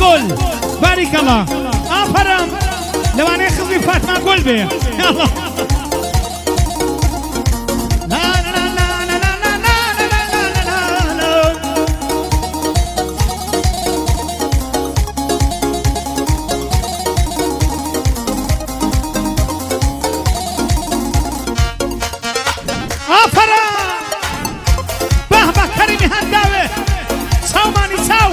ئەکگۆل باریکەڵا ئافەرم لەوانەیە خزمی فاتما گۆل بێ یاڵا. لا لا لا لا لا لا لا لا لا لا لا. ئافەرم بەه بە کەریمی هەنداوێ چاومانی چاو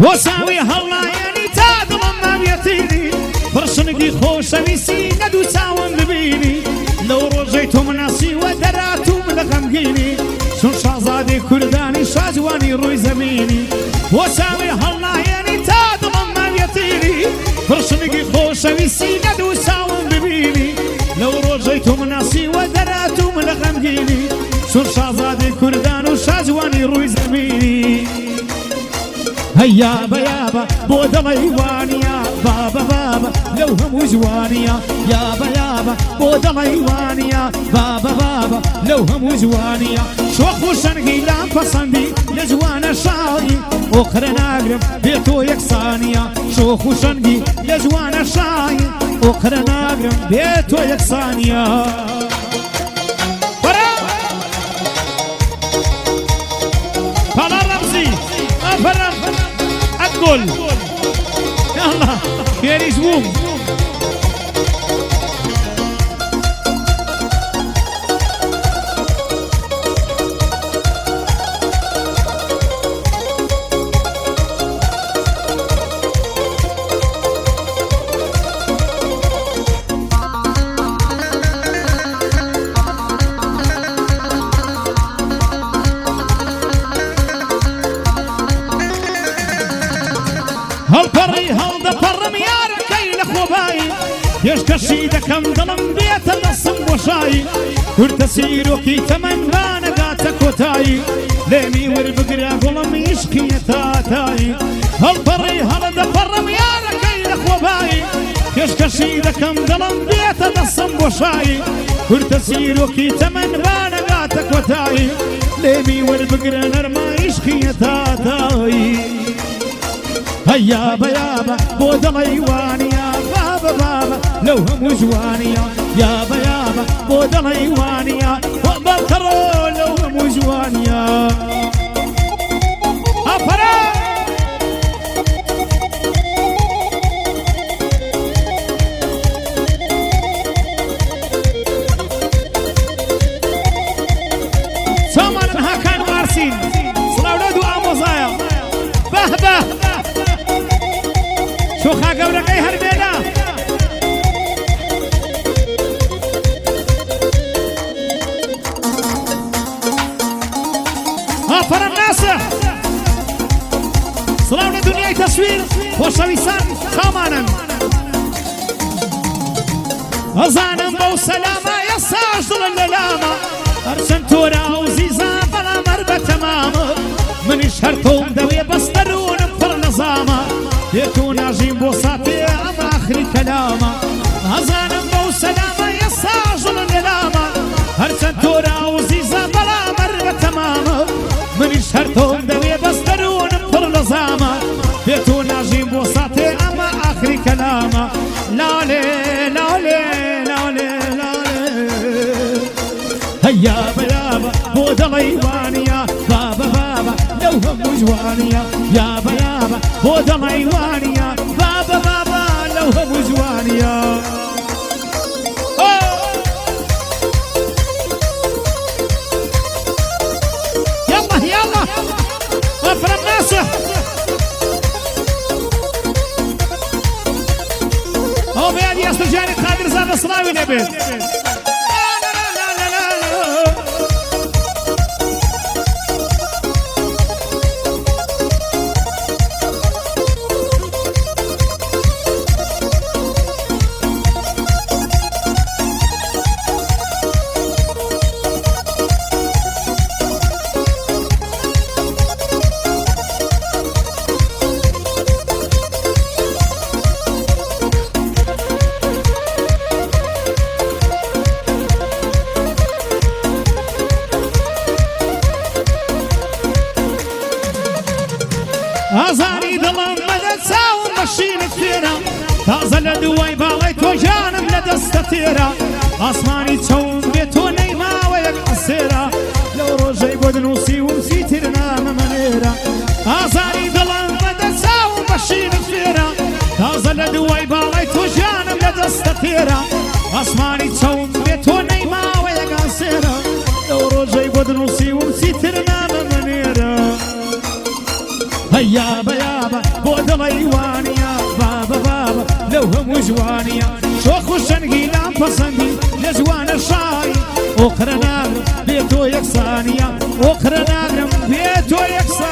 بۆ چاوی هەڵنایەنی تا دڵم ماویەتیری پڕشنگی خۆشەویستی نەدوو چاوم ببینی لەو ڕۆژەی تۆم ناسیوە دەراتوم لە غەمگینی چون شازادەی کوردانی شاجوانی ڕووی زەمینی بۆ چاوی هەڵنایەنی تا دڵم ماویەتیری پڕشنگی خۆشەویستی نەدوو چاوم ببینی لەو ڕۆژەی تۆم ناسیوە دەراتوم لە غەمگینی چون شازادەی کوردان و شاجوانی ڕووی زەمینی هەی یابە یابە بۆ دەڵێی وانییە بابە بابە لەو هەموو جوانییە یابە یابە بۆ دەڵێی وانییە بابە بابە لەو هەموو جوانییە شۆخ و شەنگی لام پەسەندی لە جوانە شایی ئۆقرە ناگرم بێ تۆ یەکسانییە شۆخ و شەنگی لە جوانە شایی ئۆقرە ناگرم بێ تۆ یەکسانییە. تالار رەمزی ئافەرم ئەکگۆل یاڵا فێریش بووم. هەڵپەڕی هەڵدەپەڕم یارەکەی لە خۆبایی پێشکەشی دەکەم دڵم بێتە دەستم بۆشایی کورتە چیرۆکی تەمەن وانەگاتە کۆتایی لێمی وربگرە گوڵم عیشقیە تاتایی هەڵپەڕی هەڵدەپەڕم یارەکەی لە خۆبایی پێشکەشی دەکەم دڵم بێتە دەستم بۆشایی کورتە چیرۆکی تەمەن وانەگاتە کۆتایی لێمی وەربگرە نەرمە عیشقیە تاتایی هەی یابە یابە بۆ دەڵێی وانیە بابە بابە لەو هەموو جوانیە یابە یابە بۆ دەڵێی وانیە بەڵکەڕۆ لەو هەموو جوانیە ئافەرە چاومانن هاکان و ئارسین سڵاو لەو دوو ئامۆزایە بەه بەه شۆخا گەورەکەی هەرمێنە ئافەرم ناسە سڵاو لە دنیای تەسویر خۆشەویستان چاومانن ئەزانم بەو سەلامە ئێستاش دڵت لەلامە هەرچەند تۆرا و زیزا بەڵام هەر بە تەمامە منیش هەر تۆم دەوێ بەس دەروونم پڕ نەزامە بێ تۆ ناژیم بۆ ساتێ ئەمە ئاخری کەلامە ئەزانم بەو سەلامە ئێستاش دڵت لەلامە هەرچەند تۆرا و زیزا بەڵام هەر بە تەمامە منیش هەر تۆم دەوێ بەس دەروونم پڕ نەزامە بێ تۆ ناژیم بۆ ساتێ ئەمە ئاخری کەلامە لالێ لالێ لالێ لالێ هەی یابە یابە بۆ دەڵێی وانییە بابە بابە لەو هەموو جوانییە یابە یابە بۆ دەڵێی وانییە بابە بابە لەو هەموو جوانییە. يلا يلا افرم ناصح ئەو بەیانی ئەستەجانی قادر زادە سڵاوی لێبێت. تێرە، ئاسمانی چەوم بێ تۆ نەیماوە یەک ئەسێرە. لەو ڕۆژەی بۆت نووسیوم چیتر نامە مەنێرە، ئازاری دڵم بەدە چاوم بە شینم فێرە. تازە لە دوای باڵای تۆ ژیانم لە دەستە تێرە، ئاسمانی چەوم بێ تۆ نەیماوە یەک ئەسێرە. لەو ڕۆژەی بۆت نووسیوم چیتر نامە مەنێرە. هەی یابە یابە بۆ دڵەی وانیە، بابە بابە لەو هەموو جوانیە. شۆخ و شەنگی لام پەسەندی لە جوانە شاری، ئۆقرە ناگرم بێ تۆ یەکسانیە، ئۆقرە ناگرم بێ تۆ یەکسانیە.